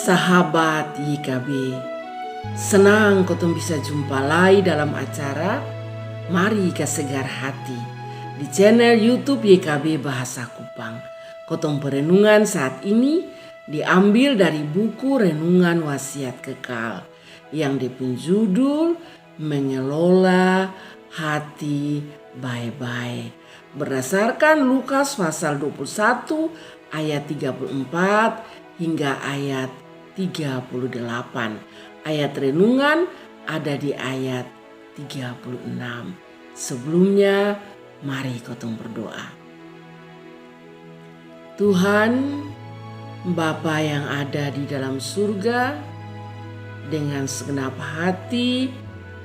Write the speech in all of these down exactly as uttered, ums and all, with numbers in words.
Sahabat Y K B, senang kotong bisa jumpa lai dalam acara Mari Kasegar Hati di channel YouTube Y K B Bahasa Kupang. Kotong perenungan saat ini diambil dari buku Renungan Wasiat Kekal yang dia pung judul Mengelola Hati Bae-bae. Berdasarkan Lukas pasal dua puluh satu ayat tiga puluh empat hingga ayat tiga puluh delapan. Ayat renungan ada di ayat tiga puluh enam. Sebelumnya, mari kotong berdoa. Tuhan, Bapa yang ada di dalam surga, dengan segenap hati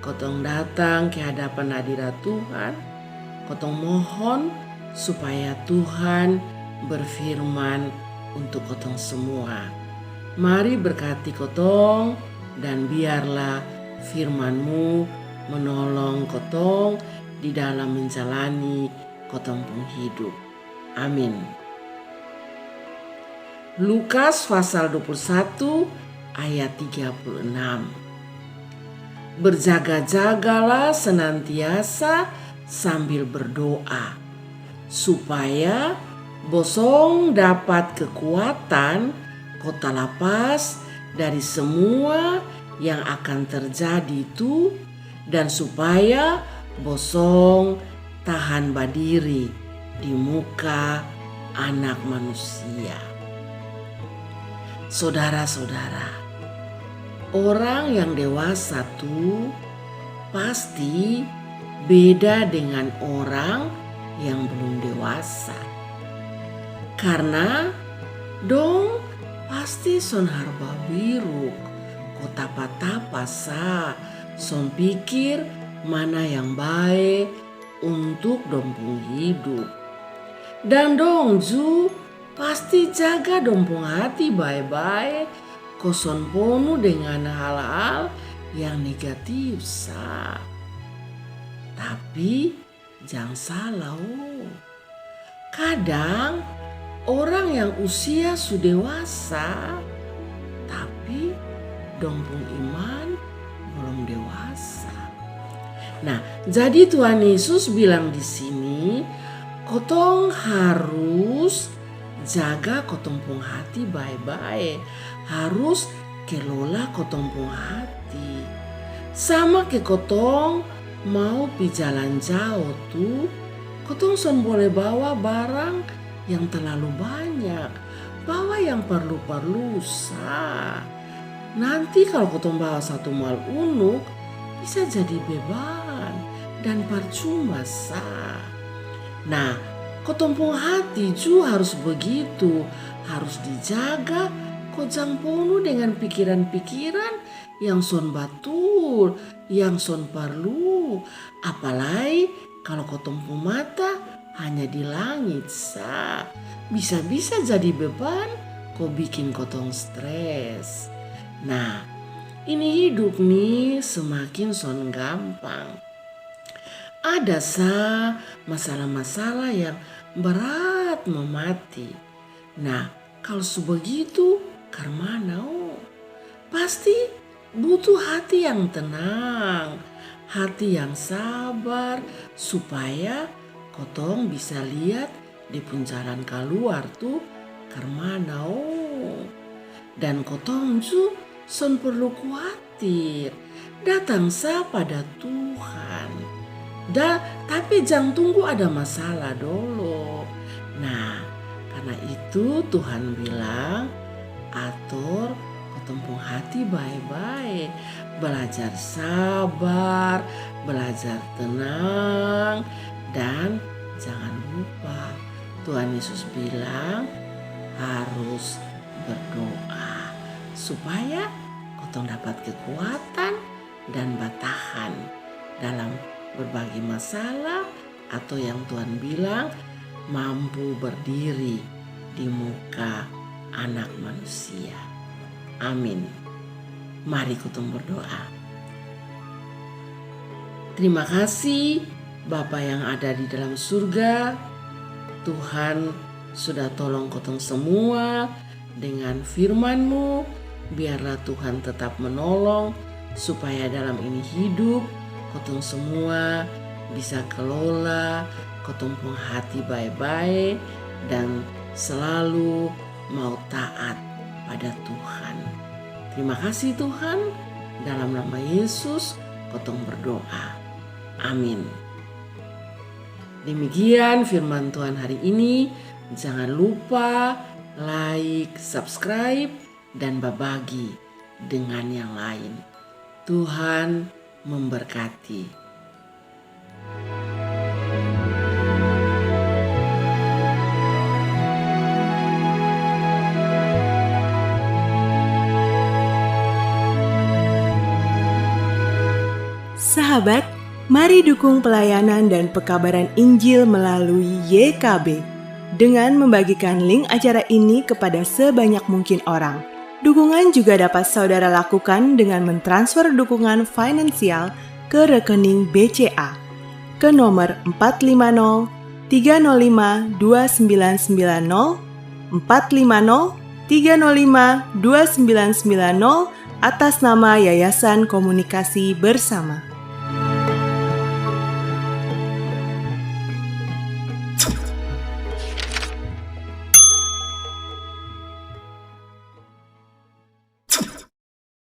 kotong datang ke hadapan hadirat Tuhan. Kotong mohon supaya Tuhan berfirman untuk kotong semua. Mari berkati kotong dan biarlah firman-Mu menolong kotong di dalam menjalani kotong pung hidup. Amin. Lukas pasal dua puluh satu ayat tiga puluh enam. Berjaga-jagalah senantiasa sambil berdoa, supaya bosong dapat kekuatan ko talapas dari semua yang akan terjadi tu, dan supaya bosong tahan badiri di muka Anak Manusia. Sodara-sodara, orang yang dewasa tu pasti beda dengan orang yang belum dewasa. Karna dong pasti son har babiruk ko tapa-tapa sa, son pikir mana yang bae untuk dong pung hidup. Dan dong ju pasti jaga dong pung hati bae-bae ko son ponu dengan hal-hal yang negatif sa. Tapi jang salah o. Kadang orang yang usia su dewasa, tapi dong pung iman belum dewasa. Nah, jadi Tuhan Yesus bilang di sini, kotong harus jaga kotong pung hati bae-bae, harus kelola kotong pung hati. Sama ke kotong mau pi jalan jao tu, kotong son bole bawa barang yang terlalu banyak. Bawa yang parlu-parlu sa. Nanti kalo kotong bawa satu mal unuk, bisa jadi beban dan parcuma sa. Nah, kotong pung hati ju harus begitu, harus dijaga ko jang ponu dengan pikiran-pikiran yang son batul, yang son parlu. Apalai kalo kotong pung mata hanya di langit sa, bisa-bisa jadi beban ko bikin kotong stres. Nah, ini hidup ni semakin son gampang. Ada sa masalah-masalah yang berat memati. Nah, kalo su begitu, karmana o? Pasti butuh hati yang tenang, hati yang sabar, supaya kotong bisa liat dia pung jalan kaluar tu karmana o. Dan kotong ju son perlu kuatir, datang sa pada Tuhan. Da, tapi jang tunggu ada masalah dolo. Nah, karna itu Tuhan bilang, ator kotong pung hati bae-bae, balajar sabar, balajar tenang, dan jangan lupa Tuhan Yesus bilang harus berdoa supaya kotong dapat kekuatan dan batahan dalam berbagai masalah atau yang Tuhan bilang mampu berdiri di muka Anak Manusia. Amin. Mari kotong berdoa. Terima kasih Bapa yang ada di dalam surga. Tuhan sudah tolong kotong semua dengan firman-Mu, Biarlah Tuhan tetap menolong supaya dalam ini hidup kotong semua bisa kelola kotong pung hati bae-bae dan selalu mau taat pada Tuhan. Terima kasih Tuhan, dalam nama Yesus kotong berdoa. Amin. Demikian firman Tuhan hari ini. Jangan lupa like, subscribe, dan babagi dengan yang lain. Tuhan memberkati. Sahabat, mari dukung pelayanan dan pekabaran Injil melalui Y K B dengan membagikan link acara ini kepada sebanyak mungkin orang. Dukungan juga dapat saudara lakukan dengan mentransfer dukungan finansial ke rekening B C A ke nomor empat lima nol tiga nol lima dua sembilan sembilan nol, empat lima nol tiga nol lima dua sembilan sembilan nol, atas nama Yayasan Komunikasi Bersama.